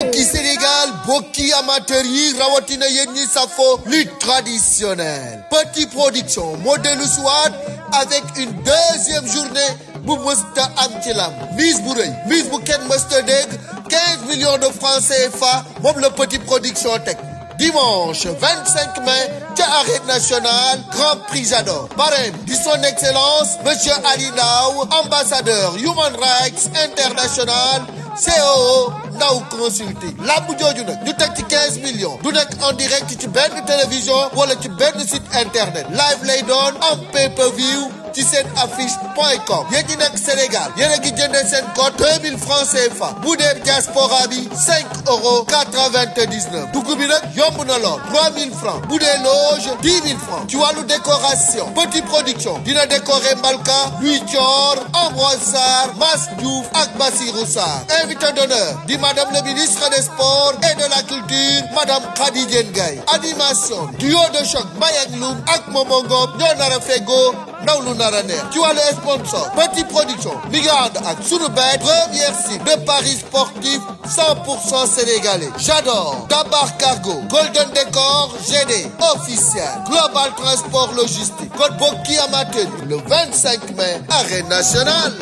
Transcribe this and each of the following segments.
Bokki Sénégal bokki amateur yi rawatina yéen ñi safo lutte traditionnelle Petit Production moo dellu siwaat avec une deuxième journée bu mësta am ci lamb mise bu rëy mise bu kenn mësta dégg 15 millions de francs CFA moom la Petit Production teg dimanche 25 mai ca Arène Nationale Grand Prix Jador parrain di son excellence monsieur Ali Ndao ambassadeur Human Rights International COO Ndaw Consulting lamb jooju nag ñu teg ci 15 millions du nekk en direct ci benn télévision wala ci benn site internet live lay doon en pay-per-view ci seen affiche.com yéen ñi nekk Sénégal yéen a ngi jëndee seen code 2000 francs CFA bu dee diaspora bi 5,99 dugg bi nag yomb na lool 3000 francs bu dee loge 10 000 francs ci wàllu décoration Petit Production dina décorer Mbalka Louis Thior Ambroise Sarr Mass Diouf ak Bassirou Sarr invité d'honneur di madame le ministre des sports et de la culture madame Khady Diène Gaye animation duo de choc Mbayang Loum ak Momo Ngom ñoo nar a feggoo ndaw lu nar a neex ci wàllu sponsor Petit Production mi ngi ànd ak Sunubet première site de paris sportif 100% sénégalais Jador Dabar Cargo Golden Décor GD officiel Global Transport Logistique kon bokki amateur le 25 mai Arène Nationale.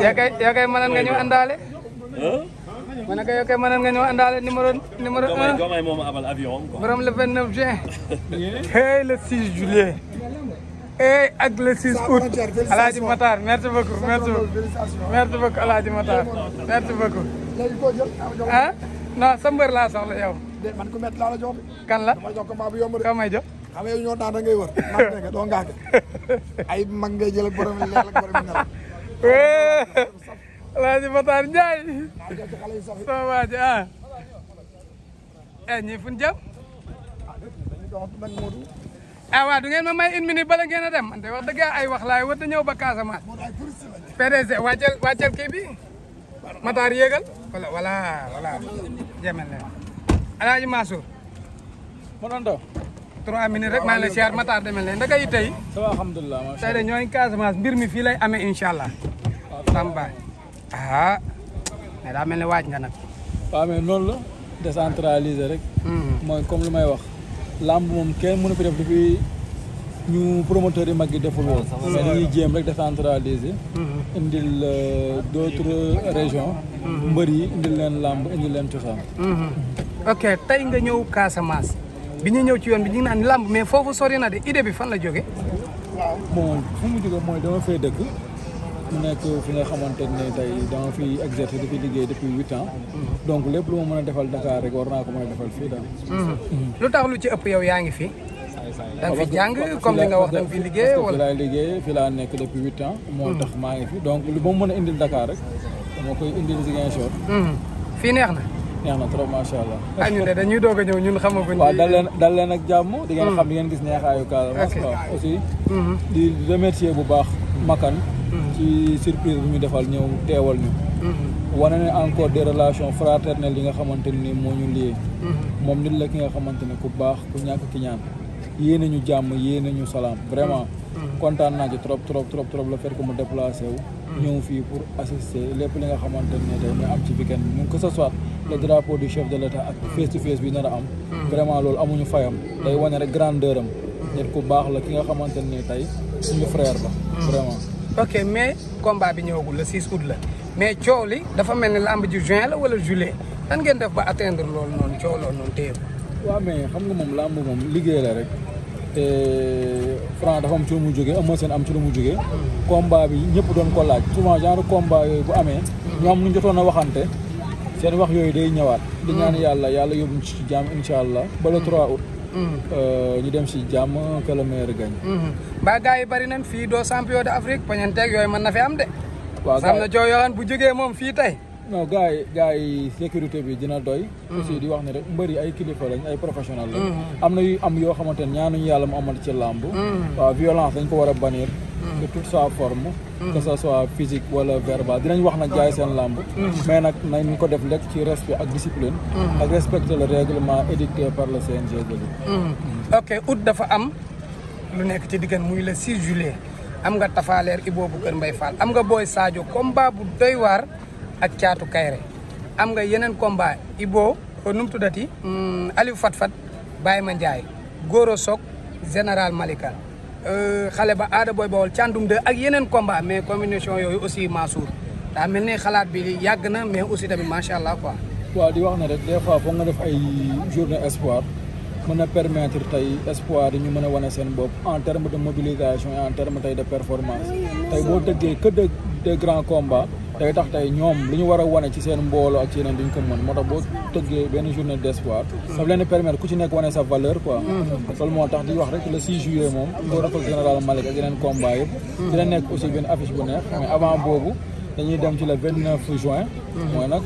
yaa kay mënoon nga ñëw àndaale. ma ne ko yow kay mënoon nga ñëw àndaale numéro 1. borom le 29 juin. hey le 6 juillet. hey ak le 6 août. Alaaji Matar merci beaucoup merci beaucoup Alaaji Matar merci beaucoup. ah non sa mbër laa soxla yow. man ku métti laa la jox. kan la ma jox ko maa bu yomb rek. ka may jox. xam nga yow ñoo daan da ngay wër. mag nga doo ngaake. ay mag ngay jël ak borom leer ak borom nelaw. Alaaji Matar Ndiaye. sama waa ji ah. ñii fu ñu jëm. ah waaw du ngeen ma may une minute bala ngeen a dem man de wax dëgg ay wax laay war a ñëw ba Casamance. PDG wàccal kii bi. Matar yéegal. voilà jëmel leen. Alaaji Mansour. ma doon daw. 3 minutes rek maa ngi lay siyaar Matar demel leen ndaka yi tey. ça va alhamdulilah macha tey de ñoo ngi Casamance mbir mi fii lay amee incha allah. Samba ah mais daa mel ni waaj nga nag. waaw mais noonu la décentralisé rek. mooy comme lu may wax. lamb moom kenn mënu fi def depuis ñu promoteurs yi mag yi deful woon. mais dañuy jéem rek décentralisé. indil d'autres régions. mbër yi indil leen lamb indil leen cosaan. ok tey nga ñëw Casamance bi ñu ñëw ci yoon bi ñu ngi naan lamb mais foofu sori na de idée bi fan la jóge waaw bon fu mu jóge mooy dama fay dëkk. mu nekk fi nga xamante ne tey dama fi exercer depuis liggéey depuis 8 ans. donc lépp lu ma mën a defal Dakar rek war naa ko mën a defal fii daal. lu tax lu ci ëpp yow yaa ngi fi. da nga fi jàng comme li nga wax da nga fi liggéey wala. fi laay liggéey fi laa nekk depuis 8 ans. moo tax maa ngi fi donc lu ma mën a indil Dakar rek dama koy indil Ziguinchor. fii neex na. neex na trop macha allah. ah ñun de dañuy doog a ñëw ñun xamaguñ. waaw dal leen ak jàmm. di ngeen xam di ngeen gis neexaayu Casamance. waaw aussi. di remercier bu baax Makan. ci surprise bi ñu defal ñëw teewal ñu. wane ne encore des relations fraternelles yi nga xamante ni moo ñu liyee. moom nit la ki nga xamante ne ku baax ku ñàkk ki ñaan. yéene ñu jàmm yéene ñu salaam vraiment. kontaan naa ci trop le fait que mu déplacé wu. ñëw fii pour assister lépp li nga xamante ne tey ñu am ci weekend bi que ce soit le drapeau du chef de l'État ak face to face bi nar a am. vraiment loolu amuñu fayam. day wane rek grandeur am. nit ku baax la ki nga xamante ne tey suñu frère la. vraiment. ok mais combat bi ñëwagul le 6 août la mais coow li dafa mel ni lamb ji juin la wala juillet nan ngeen def ba atteindre loolu noonu coow loolu noonu téye ko. waaw mais xam nga moom lamb moom liggéey la rek te Franc dafa am ci lu mu jógee Eumeu Sène am ci lu mu jógee. combat bi ñëpp doon ko laaj souvent genre combat yooyu bu amee. ñoom ñu jotoon a waxante seen wax yooyu day ñëwaat. di ñaan yàlla yóbbu ci jàmm incha allah ba le 3 août. ñu dem si jàmm que le meilleur gagne. ba gars yi bari nañ fii doo champion d'Afrique poñanteeg yooyu mën na fi am de. waaw am na coow yoo xam bu jógee moom fii tey. non gars yi sécurité bi dina doy. aussi di wax ne rek mbër yi ay kilifa lañ ay professionnel lañ. am na yu am yoo xamante ne ñaanuñu yàlla mu amal ci làmb. waaw violence dañ ko war a bannir. de toute sa forme. que ça soit physique wala verbal dinañ wax nag jaay seen làmb. mais nag nañ ko def lekk ci respect ak discipline. ak respecter le règlement édicté par le CNG de lutte. ok août dafa am lu nekk ci diggante muy le 6 juillet am nga Tafaleer Ibou bu Kër Mbay Fall am nga Boy Sadio combat bu doy waar ak Caatu Kayre am nga yeneen combat Ibo nu mu tuddati Aliou Fat Baye Ma Ndiaye Goro Sok Général Malika xale ba Aada Boy Bawol Thiandoum 2 ak yeneen combat mais combinaison yooyu aussi Mansour daa mel ni xalaat bi yàgg na mais aussi tamit macha allah quoi. waaw di wax na rek des fois foog nga def ay journée espoir mën a permettre tey espoir yi ñu mën a wane seen bopp en terme de mobilisation et en terme tey de performance tey boo tëggee que de grands combats day tax tey ñoom lu ñu war a wane ci seen mbooloo ak ci yeneen duñ ko mën moo tax boo tëggee benn journée d' espoir daf leen di permettre ku ci nekk wane sa valeur quoi loolu moo tax di wax rek le 6 juillet moom doo rafet Général Malick ak yeneen combat yëpp dina nekk aussi benn affiche bu neex mais avant boobu dañuy dem ci le 29 juin mooy nag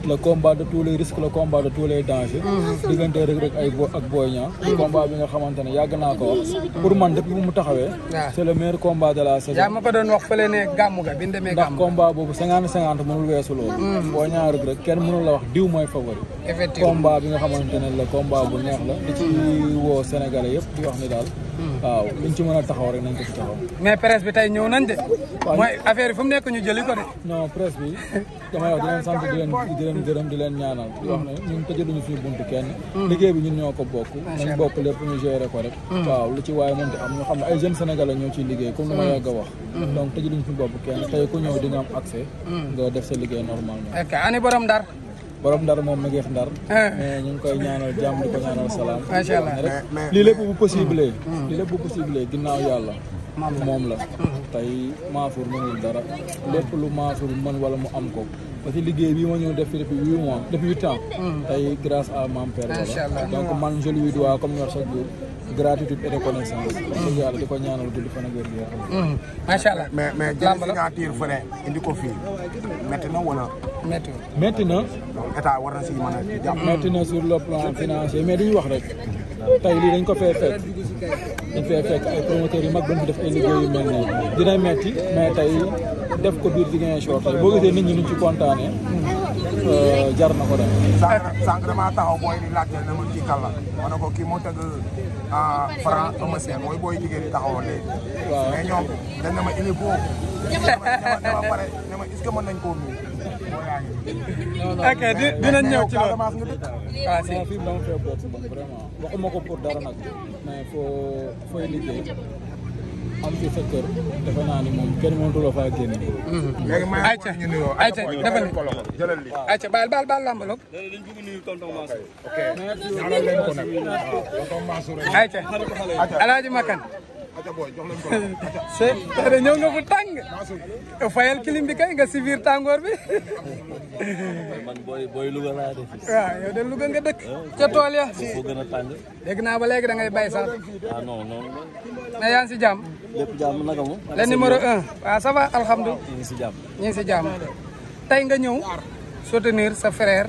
le combat de tous les risques le combat de tous les dangers diggante Reug Reug ak Boy Niang combat bi nga xamante ne yàgg naa ko wax pour man depuis bu mu taxawee c'est le meilleur combat de la saison yaa ma ko doon wax fële ne gàmmu ga bi ñu demee gàmmu ndax combat boobu 50-50 mënul weesu loolu Boy Niang Reug Reug kenn mënul la wax diw mooy favori effectivement combat bi nga xamante ne la combat bu neex la di ci woo Sénégalais yëpp di wax ni daal waaw liñ ci mën a taxaw rek nañ ko ci taxaw mais presse bi tey ñëw nañ de mooy affaire yi fu mu nekk ñu jëli ko de non presse bi damay wax di leen sant di leen gërëm di leen ñaanal di wax ne ñun tëjaluñu suñu buntu kenn liggéey bi ñun ñoo ko bokk nañ bokk lépp ñu gérer ko rek waaw lu ci waaye mënti am ñu xam ne ay jeunes sénégalais ñoo ciy liggéey comme ni ma yàgg a wax donc tëjaluñu suñu bopp kenn tey ku ñëw di nga am accès nga def sa liggéey normalement ok ani borom Ndar borom Ndar moom ma ngeex Ndar mais ñu ngi koy ñaanal jàmm di ko ñaanal salaam macha allah rek lii lépp bu possible lii lépp bu possible ginnaaw yàlla moom la tey Mansour mënul dara lépp lu Mansour mën wala mu am ko parce que liggéey bii ma ñëw def fi depuis 8 mois depuis 8 ans tey grâce à Mame Père voilà donc man je lui dois comme ñu wax chaque jour gratitude et reconnaissance wax dëgg yàlla di ko ñaanal guddi fan ak wér gu yaram macha allah mais jël signature fële indi ko fii métti na wala métti na état war na si mën a jàpp métti na sur le plan financier mais dañuy wax rek tey lii dañ ko fee fekk dañ fee fekk ay promoteurs yu mag dañ fi def ay liggéey yu mel nii dina metti mais tey def ko biir Ziguinchor tey boo gisee nit ñi nuñ ci kontaanee jar na ko dem. sànq damaa taxaw booy di laajte na ma kii kan la ma ne ko kii moo tëgg Franc Eumeu Sène mooy booy jigéen di taxawoon léegi. waaw mais ñoom dañ ne ma il est beau. dama pare ne ma est-ce que mën nañ koo nuyu. ok dinañ ñëw ci loolu. nga dëkk. waaw si fii dama fee boot si bopp vraiment waxuma ko pour dara nag mais fooy liggéey am ci sa kër defe naa ni moom kenn mënatu la faa génne. léegi may ñu nuyoo ayca defal ni jëlal li ayca baal lambaloog. ñaanal leen ko nag waaw tonton Mansour ayca Alaaji Makan aca boy jox leen ko c'est ñëw nga fu tàng fayal kilim bi kay nga si biir tàngoor bi man booy Louga laa def. waaw yow de Louga nga dëkk ca tool ya foo gën a tàng. dégg naa ba léegi da ngay bay sax ah non non. mais yaa ngi si jàmm lépp jàmm naka moom. le numéro 1 waaw ça va alhamdulilah ñu ngi si jàmm. ñu ngi si jàmm tey nga ñëw soutenir sa frère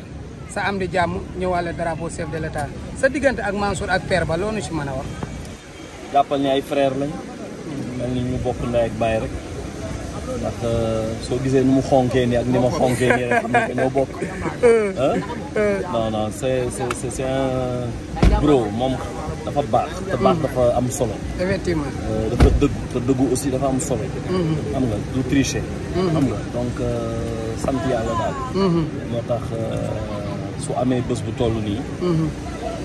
sa am di jàmm ñëwaale drapeau chef de l'état sa diggante ak Mansour ak père ba loolu si mën a wax jàppal ni ay frère lañ. mel ni ñu bokk ndey ak baay rek. ndax soo gisee ni mu xonkee nii ak ni ma xonkee nii rek xam nga ñoo bokk. non non c'est un bro moom dafa baax. te baax dafa am solo. effectivement. dafa dëggu te dëggu aussi dafa am solo. xam nga du tricher. xam nga donc sant yàlla daal. moo tax su amee bés bu toll nii.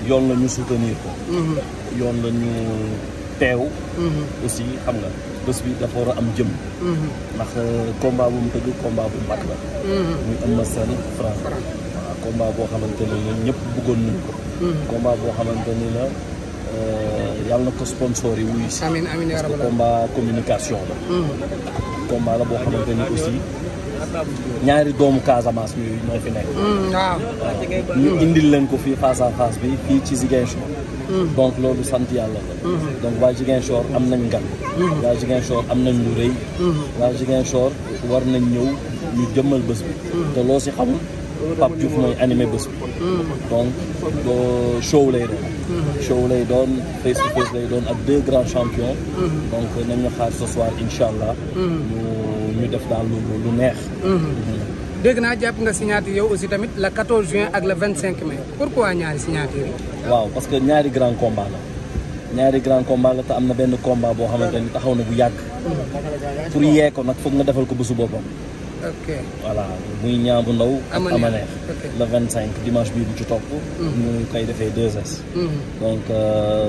yoon la ñu soutenir ko. yoon la ñu teew. aussi xam nga bés bi dafa war a am jëm. ndax combat bu mu tëgg combat bu mag la. muy Eumeu Sène Franc. waaw combat boo xamante ne ñëpp bëggoon nañ ko. combat boo xamante ni la yàlla na ko sponsor yi wuyu si. amiin amiin yaa parce que rabbal combat communication la. combat la boo xamante ni aussi ñaari doomu Casamance yooyu ñoo fi nekk. waaw. ñu indil leen ko fii face à face bi fii ci Ziguinchor. donc loolu sant yàlla la. donc waa Ziguinchor am nañ gan. waa Ziguinchor am nañ lu rëy. waa Ziguinchor war nañ ñëw ñu jëmmal bés bi. te loo si xamul Pape Diouf mooy animé bés bi. donc show lay doon. show lay doon face to face lay doon ak deux grands champions. donc nañu xaar ce soir incha allah. ñu def daal lu neex. dégg naa jàpp nga signature yow aussi tamit le 14 juin ak le 25 mai pourquoi ñaari signature yi. waaw parce que ñaari grand combat la ñaari grand combat la te am na benn combat boo xamante ni taxaw na bu yàgg. pour yee ko nag foog nga defal ko bésu boppam. ok voilà muy Niang bu Ndaw ak Ama Neex ok. le 25 dimanche bii bu ci topp ñu koy defee 2S donc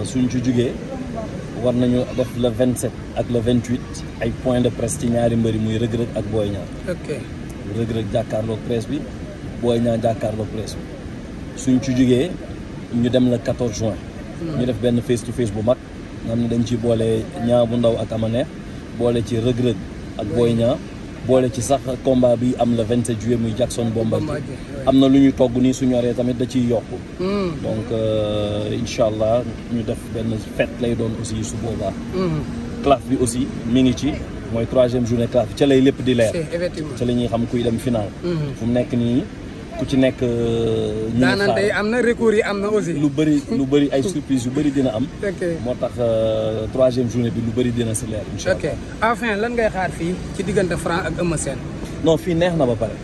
suñ ci jugee war nañu def le 27 ak le 28 ay point de presse ci ñaari mbëri muy Reug Reug ak Boy Niang ok Reug Reug jàkkaarloog presse bi Boy Niang jàkkaarloog presse bi suñ ci jugee ñu dem le 14 juin ñu def benn face to face bu mag nga xam ne dañ ci boole Niang bu Ndaw ak Ama Neex boole ci Reug Reug ak Boy Niang boole ci sax combat bi am le 27 juillet muy Jackson Bombardier am na lu ñu togg nii su ñoree tamit da ciy yokku donc incha allah ñu def benn fête lay doon aussi su boobaa CLAF bi aussi mi ngi ci mooy 3e journée CLAF bi ca lay lépp di leer effectivement ca la ñuy xam kuy dem final fu mu nekk nii ku ci nekk ñu daanante yi am na recours yi am na aussi lu bëri ay surprise yu bëri dina am ok moo tax 3e journée bi lu bëri dina si leer incha allah ok enfin lan ngay xaar fii ci diggante Franc ak Eumeu Sène non fii neex na ba pare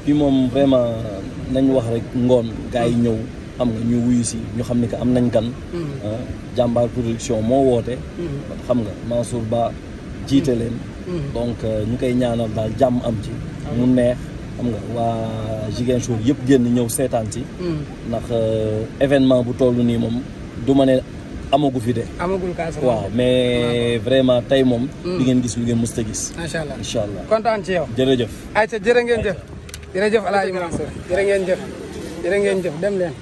fii moom vraiment nañ wax rek ngoon gars yi ñëw xam nga ñu wuyu si ñu xam ni que am nañ gan jàmbaar production moo woote xam nga Mansour Ba jiite leen donc ñu koy ñaanal daal jàmm am ci mu neex xam nga waa Ziguinchor yëpp génn ñëw seetaan si ndax événement bu toll nii moom du ma ne amagu fi de amagul kaas waaw mais vraiment tey moom di ngeen gis lu ngeen mës a gis macha allah incha allah kontaan ci yow jërëjëf ayca jërë ngeen jëf jërëjëf Alaaji Mansour jërë ngeen jëf dem leen